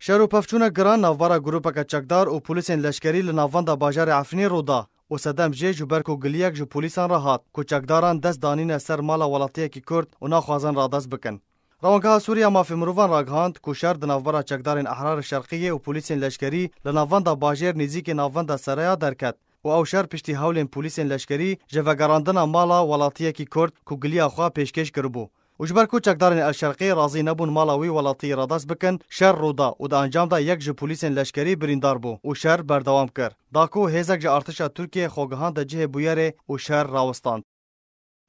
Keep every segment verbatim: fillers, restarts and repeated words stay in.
Şer û pevçûnek giran navbera grûpeke çekdar û polîsên leşkerî li navenda bajarê Efrînê rû da û sedem jê ji ber ku giliyek ji polîsan re hat ku çekdaran dest danîne ser mala welatiyekî Kurd û naxwazin radest bikin. Rewangeha Sûrî ya Mafê Mirovan ragihand ku şer di navbera çekdarên Ehrarê Şerqiyê û polîsên leşkerî li navenda bajêr nêzîkî navenda Seraya derket û ew şer piştî hewlên polîsên leşkerî ji vegerandina mala welatiyekî Kurd ku giliya xwe pêşkêş kiribû û ji ber ku çekdarên El Şerqiyê razî nebûn mala wî welatiyê radest bikin, şer rû da û di encam de yek ji polîsên leşkerî birîndar bû û şer berdewam kir. Da ku hêzek ji artişa Tirkiyê xwe gihande cihê bûyerê û şer rawistand.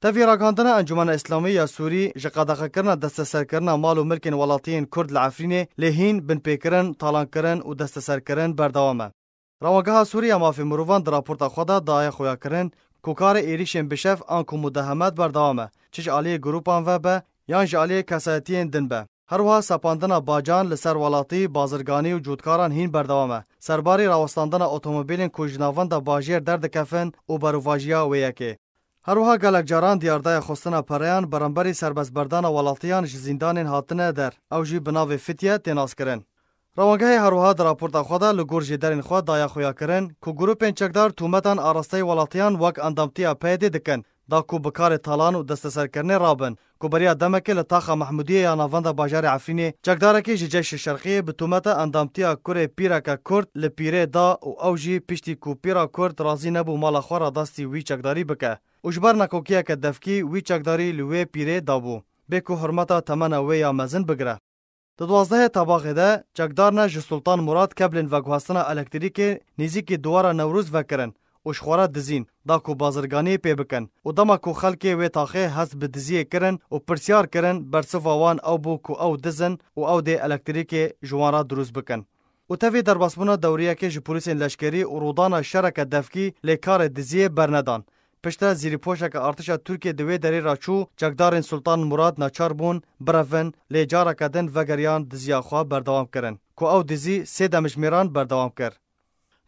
Tevî ragihandina Encûmena Îslamî ya Sûrî ji qedexekirina desteserkirina mal û milkên welatiyên Kurd li Efrînê lê hîn binpêkirin, talankirin û desteserkirin berdewam e. Rewangeha Sûrî ya Mafê Mirovan di raporta xwe de daye xuyakirin ku karê êrîşên bi şev anku mudehemet berdewam e, çi ji aliyê grûpan ve be yan ji aliyê kesayetiyên din be. Her wiha sepandina bacan li ser welatî, bazirganî û cotkaran hîn berdewam e. Serbarî rawestandina otomobîlên ku ji navenda bajêr derdikevin û berovajiya wê yekê. Her wiha gelek caran diyar daye xwestina pereyan beramberî serbestberdana welatiyan ji zîndanên hatine der, ew jî bi navê fitye tê naskirin. Rewangehê her wiha di raporta xwe de li gor jêderên xwe daye xuyakirin ku grûpên çekdar tûmetan arasteyî welatiyan wek endamtiya PYD'ê dikin, da ku bi karê talan û desteserkirinê rabin, ku beriya demekê li taxa Mehmûdiyê ya navenda bajarê Efrînê çekdarekî ji Ceyşê Şerqiyê bi tûmeta endamtiya kurê pîreke Kurd li pîrê da û ew jî piştî ku pîra Kurd razî nebû mala xwe radestî wî çekdarî bike û ji ber nakokiyeke devkî wî çekdarî li wê pîrê dabû, bê ku hurmeta temena wê ya mezin bigire. Di duwazdehê Tebaxê de çekdarine ji Sultan Murad keblên veguhestina elektrîkê nêzîkî duwara Newroz vekirin û ji xwe re dizîn, da ku bazirganiyê pê bikin û dema ku xelkê wê taxê hest bi diziyê kirin û pirsyar kirin, bersiva wan ew bû ku ew diz in û ew dê elektrîkê ji wan re dirûst bikin. Û tevî derbasbûna dewriyekê ji polîsên leşkerî û rûdana şereke devkî lê karê diziyê bernedan. Piştre zîrîpoşeke artişa Tirkiyê di wê derê re çû, çekdarên Sultan Murad naçar bûn birevin, lê careke din vegeriyan diziya xwe berdewam kirin, ku ew dizî sê demjimêran berdewam kir.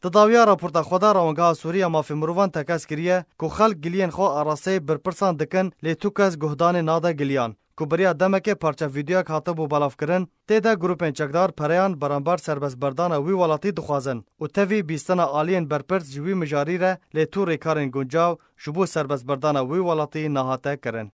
Di dawiya raporta xwe de Rewangeha Sûrî ya Mafê Mirovan tekez kiriye ku xelk giliyên xwe arasteyê berpirsan dikin, lê tu kes guhdanê nade giliyan. Ku beriya demekê parça vîdeoyek hatibû belavkirin, tê de grûpên çekdar pereyan beramber serbestberdana wî welatî dixwazin û tevî bîstina aliyên berpirs ji wî mijarî re, lê tu rêkarên guncaw ji bo serbestberdana wî welatî nehate kirin.